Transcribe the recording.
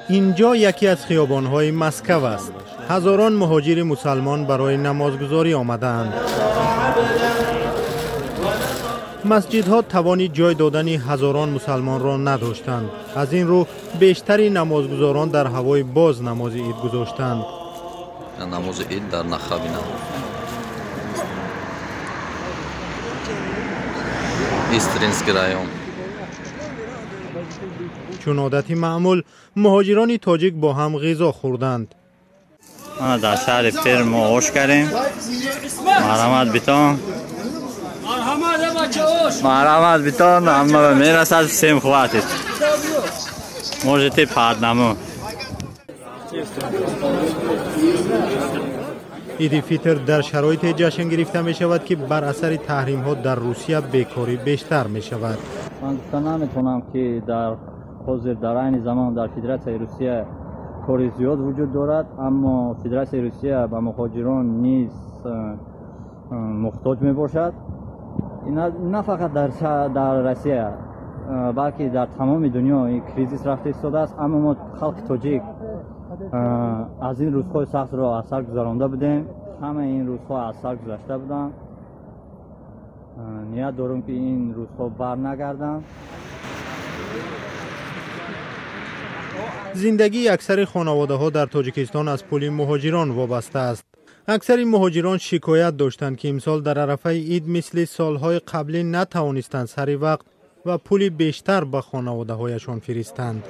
Инҷо яке аз хиёбонҳои Москав аст. Ҳазорон муҳоҷири мусалмон барои намозгузорӣ омадаанд. Масҷидҳо тавони ҷой додани ҳазорон мусалмонро надоштанд. Аз ин рӯ бештари намозгузорон дар ҳавои боз намози ид гузоштанд. Намози ид дар Нахабина. Истринский район. Чун одати маъмул, муҳоҷирони тоҷик бо ҳам ғизо хӯрданд. Дар шаҳри Перм мо ош кардем. Марҳамат битон. Марҳамат битон, ҳама мерасад, всем хватит. Можете по одному. Иди Фитр дар шароите ҷашн гирифта мешавад, ки бар асари таҳримҳо дар Русия бекорӣ бештар мешавад. Ман гуфта наметавонам, ки дар ҳозир дар айни замон дар Федератсияи Русия кори зиёд вуҷуд дорад, аммо Федератсияи Русия ба муҳоҷирон низ муҳтоҷ мебошад. На фақат дар Россия, балки дар тамоми дунё ин кризис рафта истодааст, аммо мо халқи тоҷик аз ин рӯзҳои сахтро аз сар гузаронда будем. Ҳамаи ин рӯзҳо аз сар гузашта буданд. Ният дорем, ки ин рӯзҳо бар нагарданд. Зиндагии аксари хонаводаҳо дар Тоҷикистон аз пули муҳоҷирон вобаста аст. Аксари муҳоҷирон шикоят доштанд, ки имсол дар арафаи ид мисли солҳои қаблӣ натавонистанд сари вақт ва пули бештар ба хонаводаҳояшон фиристанд.